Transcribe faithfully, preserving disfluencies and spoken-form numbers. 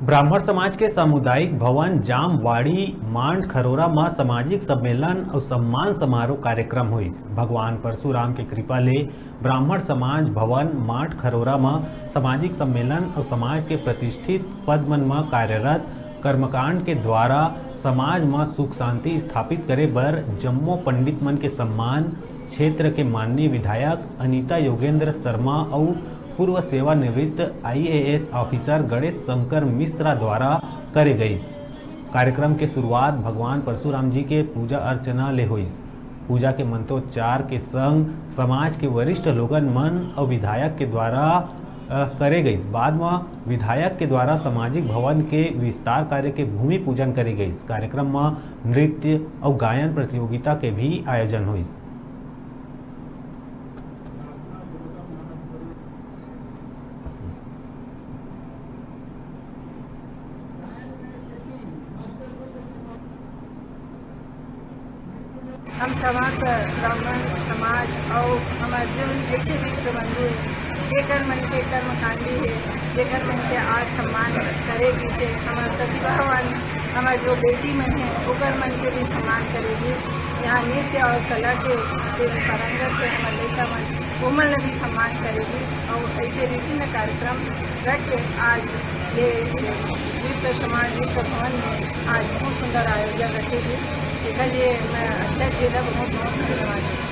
ब्राह्मण समाज के सामुदायिक भवन जामवाड़ी मांड खरोरा म सामाजिक सम्मेलन अउ सम्मान समारोह कार्यक्रम होइस। भगवान परशुराम के कृपा ले ब्राह्मण समाज भवन मांड खरोरा म सामाजिक सम्मेलन अउ समाज के प्रतिष्ठित पद मन म कार्यरत कर्मकांड के द्वारा समाज म सुख शांति स्थापित करे बर जम्मो पंडित मन के सम्मान, क्षेत्र के माननीय विधायक अनिता योगेंद्र शर्मा अउ पूर्व सेवानिवृत्त आईएएस ऑफिसर गणेश शंकर मिश्रा द्वारा करे गईस। कार्यक्रम के शुरुआत भगवान परशुराम जी के पूजा अर्चना ले होइस। पूजा के मंत्रोच्चार के संग समाज के वरिष्ठ लोगन मन अउ विधायक के द्वारा, अ, करे गईस। बाद म विधायक के द्वारा सामाजिक भवन के विस्तार कार्य के भूमि पूजन करे गईस। कार्यक्रम म नृत्य अउ गायन प्रतियोगिता के भी आयोजन होइस। हम समस्त ब्राह्मण समाज अउ हमर जउन ऐसे मित्र बंधु हे, जेकर मन के कर्मकांडी हे, जेकर मन के आज सम्मान करे गिस हे, हमर प्रतिभावान, हमर जो बेटी मन हे, ओकर मन के भी सम्मान करे गिस। यहाँ नृत्य अउ कला के जे पारंगत हे हमर लइका मन, ओमन ला भी सम्मान करे गिस। अउ ऐसे विभिन्न कार्यक्रम रख के आज ये मित्र समाज, मित्र भवन में आज बहुत सुंदर आयोजन रखे गिस। एकर लिए मैं अध्यक्ष जी ला बहुत बहुत धन्यवाद देथंव।